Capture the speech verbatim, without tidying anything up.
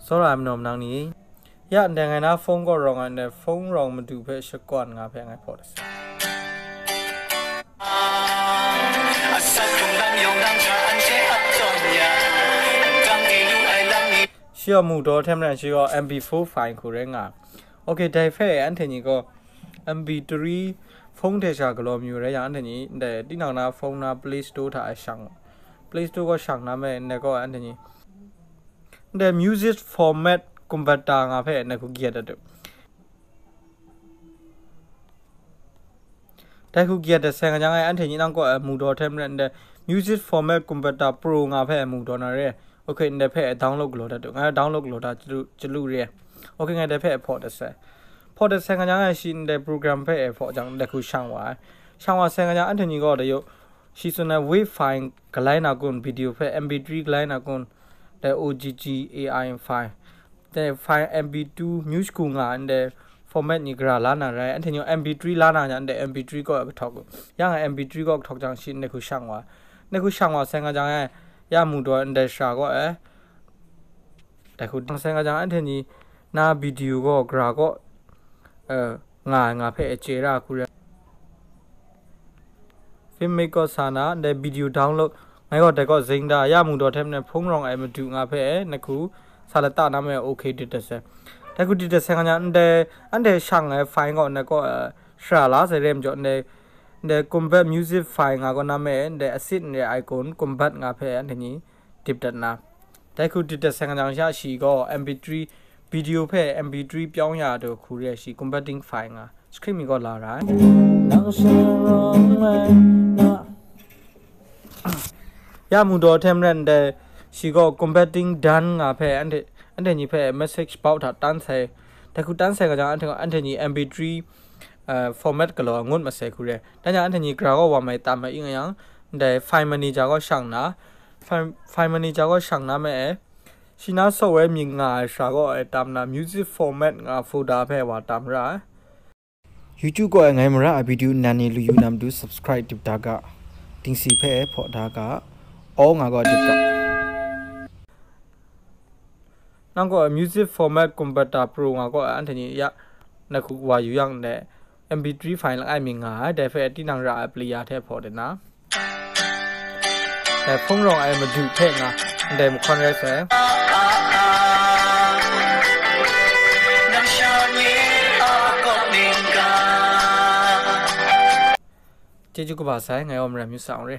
Tsawra ai manaw manang ni, ya ndai ngai na phone gaw rawng ai, ndai phone rawng madu hpe shakawn nga hpe ngai hpaw dat sai. Shi gaw mu daw hte maren shi gaw M P four file hku rai nga. Ok, dai hpe anhte ni gaw M P three phone hte sha galaw mayu rai yang, anhte ni ndai tinang na phone na Play Store hta e shang, Play Store gaw shang na me, ndai gaw anhte ni ndai music format converter nga hpe ndai hku gyet dat u. Dai hku gyet dat sai nga jang e, anhte ni nang kaw e mu daw hte maren ndai music format converter pro nga hpe mu daw na re. Ok, ndai hpe download galaw dat u. Ngai download galaw dat chyalu, chyalu re. Ok, ngai dai hpe hpaw dat sai. Hpaw dat sai nga jang e, shi ndai program hpe hpaw jang ndai hku shang wa ai. Shang wa sai nga jang anhte ni gaw dai yaw, shi tsun ai wave file galai na kun, video hpe M P three galai na kun, dai O G G A I file, dai file M P two, music hku nga ndai format ni gara la na rai, anhte ni M P three la na nya ndai M P three kaw e kahtawk u. Yang M P three kaw kahtawk jang shi ndai hku shang wa. Ndai hku shang wa sai nga jang e, ya mu daw ndai shara kaw e, dai hku dang sai nga jang anhte ni na video gaw gara kaw, eh, nga ai nga hpe chye ra hku rai. FilmMake kaw sa na, ndai video download, ngai gaw dai kaw zing da, ya mu daw hte maren phone rawng ai madu nga hpe, ndai hku sa lata na me, ok dit dat sai. Dai hku dit dat sai nga nya, ndai, anhte shang ai file gaw, ndai kaw, eh, shara la sai re majaw, ndai, ndai convert music file nga gaw na me, ndai asit ndai icon convert nga hpe, anhte ni dip dat na. Dai hku dip dat sai nga jang sha shi gaw M P three video hpe M P three ပြောင်းရတာ hku re ai shi converting file nga. Screen mi gaw la ra ai. Nang sha rawng ai na. Ya mu daw hte maren dai shi gaw converting done nga hpe anhte, anhte ni hpe message box hta tan sai. Dai hku tan sai nga jang anhte, anhte ni M P three, eh, format galaw ngut masai hku re. Dan jang anhte ni gara gaw wa mai tam ai nga yang, ndai file manager gaw shang na, file, file manager gaw shang na me e, shi na software mying nga ai shara gaw e tam na, music format nga folder hpe wa tam ra ai. YouTube gaw e ngai mara ai video nan ni lu yu na matu subscribe dip da ga, dingsi hpe hpaw da ga, all nga gaw dip ga. Nang gaw music format converter pro nga gaw e anhte ni ya, na hku wa yu yang ne, M P three file langai mi nga ai, dai hpe tinang ra ai pali ya hte hpaw dat na. Dai phone rawng ai madu hte nga, ndai mahkawn rai sai. Chyeju kaba sai, ngai wa maram yu sa n re.